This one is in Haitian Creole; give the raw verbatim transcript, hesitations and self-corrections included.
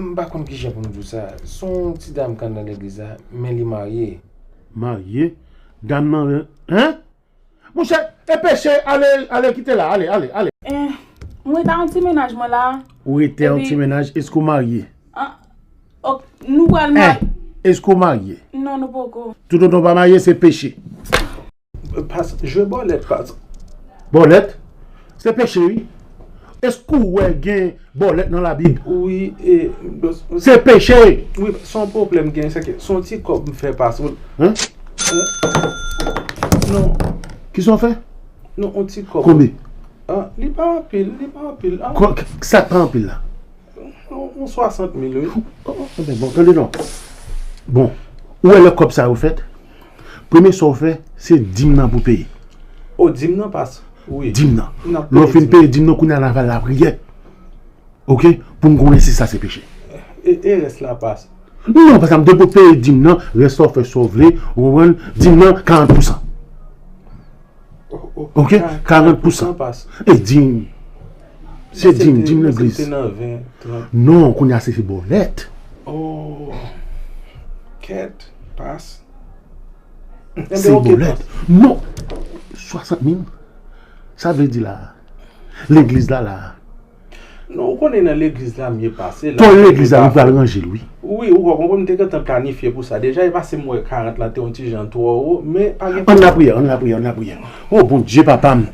M pa konn kijan pou m di w sa. Se yon ti dam k anndan legliz la, men li marye. Marye? Dam nan, hein? Monchè, e peche, ale, ale, kite la, ale, ale, ale. Eh, mwen ta yon ti mennaj mwen la. Ou rete yon ti mennaj, èske w marye? Ah, ok, nou pral marye. Èske w marye? Non, nou poko. Toutotan w pa marye, se peche. Pas, jwe bòlèt, pas. Bòlèt? Se peche, wi. Èske w wè gen bòlèt nan Labib? Wi, e, se peche. Wi, se yon pwoblèm gen, se ke se yon ti kòb m fè, pas. Hein? Non. Kisa w fè? Non, yon ti kòb. Konbyen? Ah, li pa anpil, li pa anpil. Ah. Sa k pa anpil la? Yon, yon swasant mil, wi. Oh, oh, ben bon, tande non. Bon, ou wè lè kòb sa yo fèt? Premye sa w fè, se dim nan pou peye. O, dim nan, pas. Wi. Dim nan. Lè w fin peye dim nan, kounye a n a fè lapriyè. Ok? Pou n konnen si sa se peche. E, e rès la, pas. Non, paske m depi w peye dim nan, rès la w fè sa w vle, ou konprann? Dim nan, karant pousan. Ok? Karant pousan. E dim. Se dim, dim legliz. Non, kounye a se, se bòlèt. Oh. Kèt, pas. Se bòlèt. Non. Swasant mil. Sa vle di la. Legliz la, la. Non, ou konnen nan legliz la, m ye pase la. Pòl legliz la, nou pral ranje l, wi. Wi, ou konprann, m te gentan planifye pou sa deja, e pase m wè karant la te yon ti jan twò wo, men pa gen pwoblèm. Ann lapriyè, ann lapriyè, ann lapriyè. O Bondye, papa m,